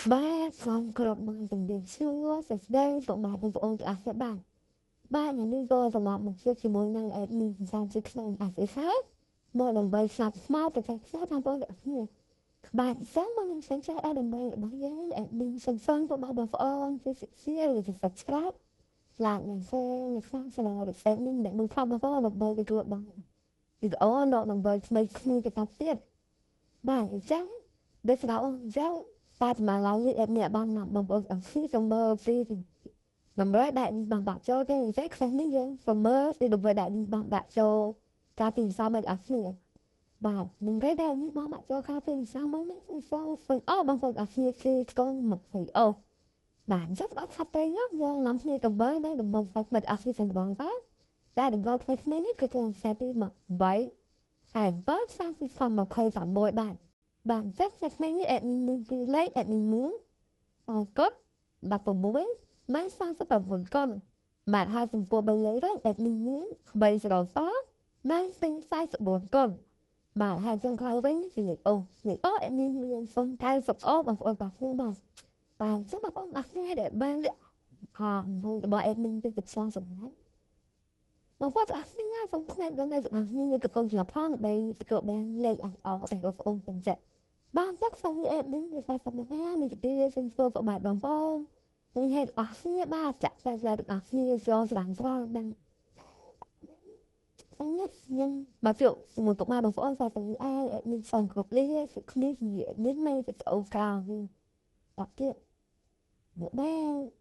បាទ សូមគោរពនឹងជំរាបសួរ សួស្តីពុកម៉ែបងប្អូនទាំងអស់គ្នា។ បាទ ថ្ងៃនេះក៏ត្រឡប់មកជួបជាមួយនឹង admin សំជាក្នុងអាសិសាមកដើម្បីស្នាប់ស្មោប្រទេសផ្សេងបងប្អូនទាំងអស់គ្នា។ បាទ សូមមកនឹងសិនចេះដើម្បីរបស់យើង admin សូមសូមពុកម៉ែបងប្អូនជួយ share ឬ subscribe like និង share នៅក្នុង channel របស់ admin ដែលមើលផងបងប្អូន ដើម្បីទទួលបានវីដេអូនៅដើម្បីថ្មីគ្នាទៅតាមទៀត។ បាទ អញ្ចឹងដូចស្រាប់អញ្ចឹង បាទ មកឡើយនេះ admin បានណាបងប្អូនអង្ស៊ីសូមមើលពីតម្រូវដែលបានបាក់ចូលទេ។ អញ្ចឹងខ្លះនេះយើងសូមមើលពីតម្រូវដែលបានបាក់ចូលកាលពីសម័យអស់គ្នា។ បាទ នឹងពេលដែលនេះបងបាក់ចូលកាលពីសម័យនេះ សូមសូមអបងប្អូនអស់គ្នាគឺស្គម20អូ។ បាទ អញ្ចឹងអត់ខាត់ទេ យើងនាំគ្នាទៅមើលនៅដំបងផ្មិតអស់គ្នាសិនបង។ បាទ តែដំបងថ្មីថ្មីនេះគឺទៅខ្សែទី8ហើយ បើ36 បាទ។ បាទ អញ្ចឹងថ្មីនេះ admin មានពីលេខ admin មួយអកត់16ម៉ែ39កុន។ បាទ ហើយចំពោះបីលេខវិញ admin មាន3ស្រសម៉ែពេញ44កុន។ បាទ ហើយចុងក្រោយវិញគឺលេខអូ លេខអូ admin មាន090អូបងប្អូនបាទ។ បាទ បាទ អញ្ចឹងបងប្អូនអរគ្នាដែលបានខំរបស់ admin ទៅផ្សងសម្រាប់បងប្អូនអរគ្នា សូមផ្នែកដល់អ្នកទាំងអស់គ្នាក៏កូនជាផង ដើម្បីទទួលបានលេខអអទាំងបងប្អូនទាំងចិត្ត។ បាទ ចឹងសូម admin វា45នេះទីសូមធ្វើប្របាទបងប្អូននេះហេតុអស់គ្នា។ បាទ ចាក់តែទាំងអស់គ្នាចូលស្រាងស្រល់ដឹងនេះខ្ញុំមកជួបជាមួយពុកម៉ែបងប្អូន សាទៅអែមានសូមគ្រប់លាសុខគ្នាជាមានមេទៅអូក្រៅអត់ទៀត។ បាយ។